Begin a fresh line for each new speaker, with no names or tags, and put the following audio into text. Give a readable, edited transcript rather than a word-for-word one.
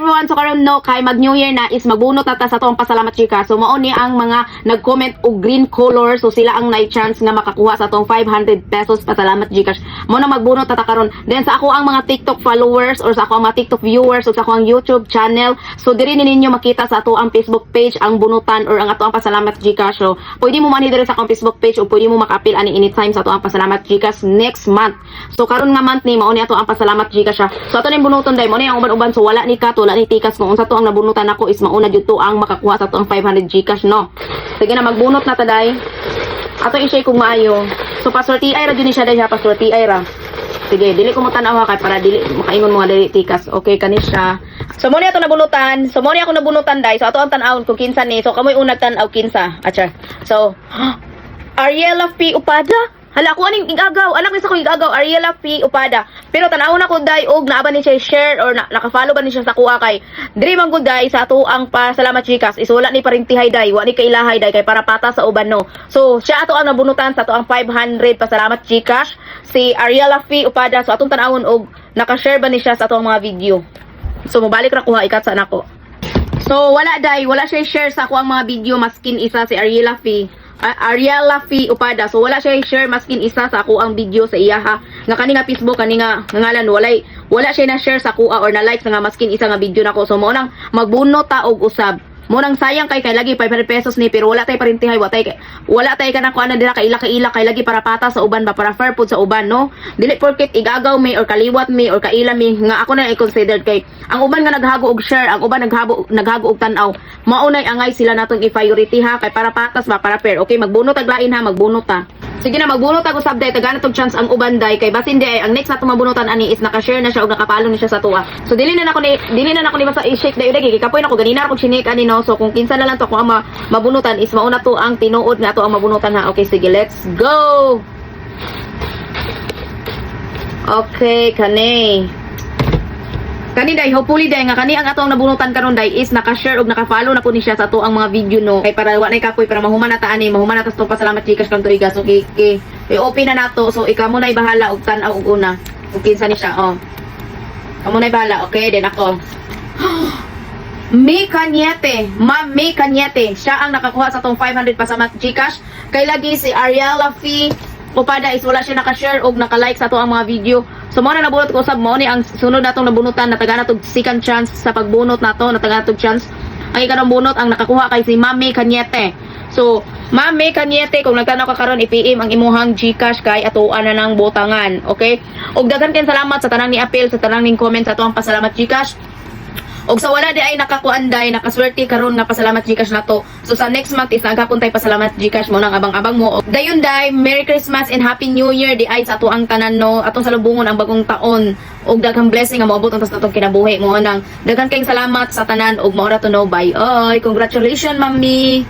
Everyone, so karon no, kay mag New Year na is magbunot na ta sa atong pasalamat chika. So mao ni ang mga nag-comment og green color, so sila ang nay chance nga makakuha sa atong 500 pesos pasalamat GCash. Mao na magbunot na ta karon. Then sa ako ang mga TikTok followers or sa ako ang mga TikTok viewers o sa ako ang YouTube channel, so diri ni ninyo makita sa ato ang Facebook page ang bunutan or ang ato ang pasalamat GCash. So pwede mo manhi diri sa akong Facebook page o pwede mo maka-apil ani anytime sa ato ang pasalamat GCash next month. So karon nga month ni mao ni ato ang pasalamat GCash siya. So ato ning bunuton dai, mao ni ang uban-uban, so wala ni kat, wala ni tikas, kung unsa to ang nabunutan nako is mauna jud to ang makakuha sa ato ang 500 GCash, no. Sige na, magbunot na ta dai. Ato i-share kung maayo. So paswerte ay ra jud ni siya dai ha, paswerte ay ra. Sige, dili ko mo tan-aw ha kay para dili makaingon mo nga dili tikas. Okay kani siya. So mo ni ato nabunutan. So mo ni ako nabunutan dai. So ato ang tan-awon kung kinsa ni. So kamoy unag tan-aw kinsa. Achar. So Ariela P. Upada. Hala, ako aning igagaw. Anak ni sa ko igagaw, Ariela P. Upada. Pero tan-awon ako day og naa ba ni siya share or na, naka-follow ba ni siya sa kuha kay diri man gud day sa ato ang pasalamat chikas is wala ni parintihay day, wa ni kailahay day kay para pata sa uban, no. So siya ato ang nabunutan sa ato ang 500 pasalamat GCash, si Ariela P. Upada. So atong tan-awon og naka-share ba ni siya sa ato ang mga video. So mobalik ra kuha ikat sa nako. So wala day, wala siya share sa ako ang mga video maskin isa si Ariela P. Ariela F. Upada. So wala siya share maskin isa sa ako ang video sa iya ha. Nga kani nga Facebook kani nga ngalan, walay wala siya na share sa kuha or na like sa nga maskin isa nga video nako. So mao nang magbunot ta og usab. Mo nang sayang kay kay lagi 500 pesos ni pero wala tay parintihay, wala tay kanang kuan na dira kaila kaila kay lagi para pata sa uban ba, para fair pud sa uban, no. Dili porket igagaw mi or kaliwat mi or kaila mi nga ako na i-considered kay ang uban nga naghago og share, ang uban naghago og tan-aw, mao nay angay sila natong i-priority ha kay para patas ba, para fair. Okay, magbunot tag lain ha, magbunot ta. Sige na, magbunot tag usab day, tagana tog chance ang uban day kay basin di ay ang next nato mabunutan ani is naka-share na siya og naka-follow na siya sa tuwa. So dili na nako ni basta i-shake dayo dagi kay kapoy nako ganina ra kog chinik ani, no. So kung kinsa na lang to ako ang mabunutan is mauna to ang tinuod nga ato ang mabunutan ha. Okay, sige, let's go. Okay, kani. Kani day, hopefully day nga kani ang atong nabunutan karon day is naka-share og naka-follow na po ni siya sa ato ang mga video, no. Kay para wa nay kapoy, para mahuman na ta ani, mahuman na ta sa pasalamat GCash karon tuiga. So okay, i-open na nato. So ikaw mo na bahala og tan-aw og una. Ug kinsa ni siya, oh. Kamo na bahala, okay? Then ako. May Cañete, Ma'am May Cañete, siya ang nakakuha sa atong 500 pasalamat GCash. Kay lagi si Ariela Fee Upada is wala siya naka-share og naka-like sa ato ang mga video. So mo na nabunot ko usab, mo ni ang sunod natong nabunutan, nataga natog second chance sa pagbunot nato, nataga natog chance. Ang ikalawang bunot ang nakakuha kay si Ma'am Cañete. So, Ma'am Cañete, kung nagtanaw ka karon, i-PM ang imuhang GCash kay atoan na ng butangan, okay? Og daghan kayong salamat sa tanang ni appeal, sa tanang ning comment sa ato ang pasalamat GCash. Og sa wala di ay nakakuan day, nakaswerte karon nga pasalamat GCash nato. So sa next month is naghapon tay pasalamat GCash mo nang abang-abang mo. Og dayon day, Merry Christmas and Happy New Year di ay sa ato ang tanan, no. Atong salubungon ang bagong taon og daghang blessing nga moabot ang sa atong kinabuhi mo nang daghan kayong salamat sa tanan og mao ra to, no. Bye. Oy, congratulations, mami.